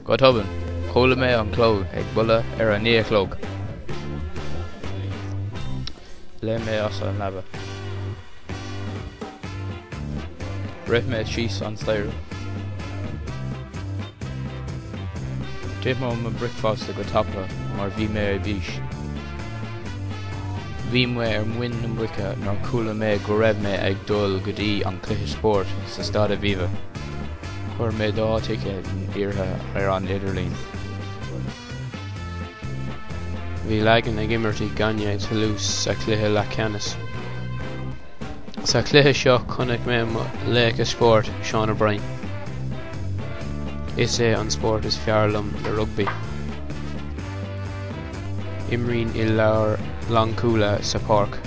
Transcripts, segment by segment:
Go tobann, chuala mé an clog ag bualadh ar a 9 a chlog. Léim mé as an leaba. Rith mé síos an staighre. D'ith mé mo bricfeasta go tapa mar bhí mé ar bís. Bhí mé ar muin na muice nuair chuala mé go raibh mé ag dul go dtí an cluiche spóirt sa Staid Aviva. Chuir mé 2 ticéad in áirithe ar an idirlíon. Bhí Lagan ag imirt i gcoinne Toulouse sa chluiche leathcheannais. Sa chluiche seo chonaic mé mo laoch spóirt, Seán O'Brien. Is é an spórt is fearr liom na rugbaí. Imrím i lár lánchúlaí sa pháirc.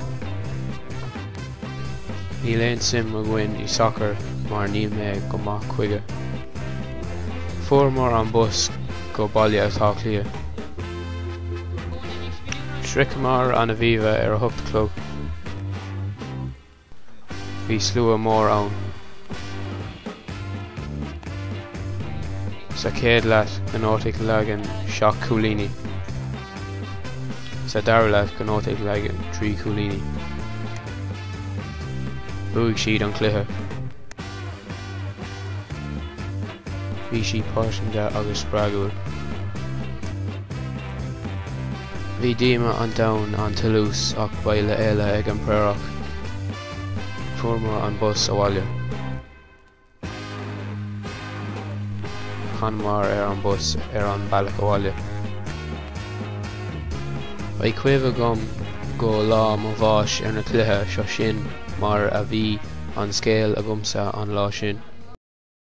Níl aon suim againn i sacar mar níl mé go maith chuige. Fuaireamar an bus go Baile Átha Cliath. Shroicheamar an Aviva ar a hocht a chlog. Bhí slua mór ann. Sa chéad leath ghnóthaigh Lagan 7 cúilíní. Sa dara leath ghnóthaigh Lagan 3 chúilíní. Bhuaigh siad an cluiche. Bhí sí paiseanta agus spreagúil. Bhí díomá an domhain ar Toulouse ach beidh lá eile ag an Bpaorach. Fuaireamar an bus abhaile. Tháingamar ar an bus ar an bealach abhaile. Beidh cuimhne agam go lá mo bháis ar na cluiche seo sin mar a bhí an scéal agamsa an lá sin.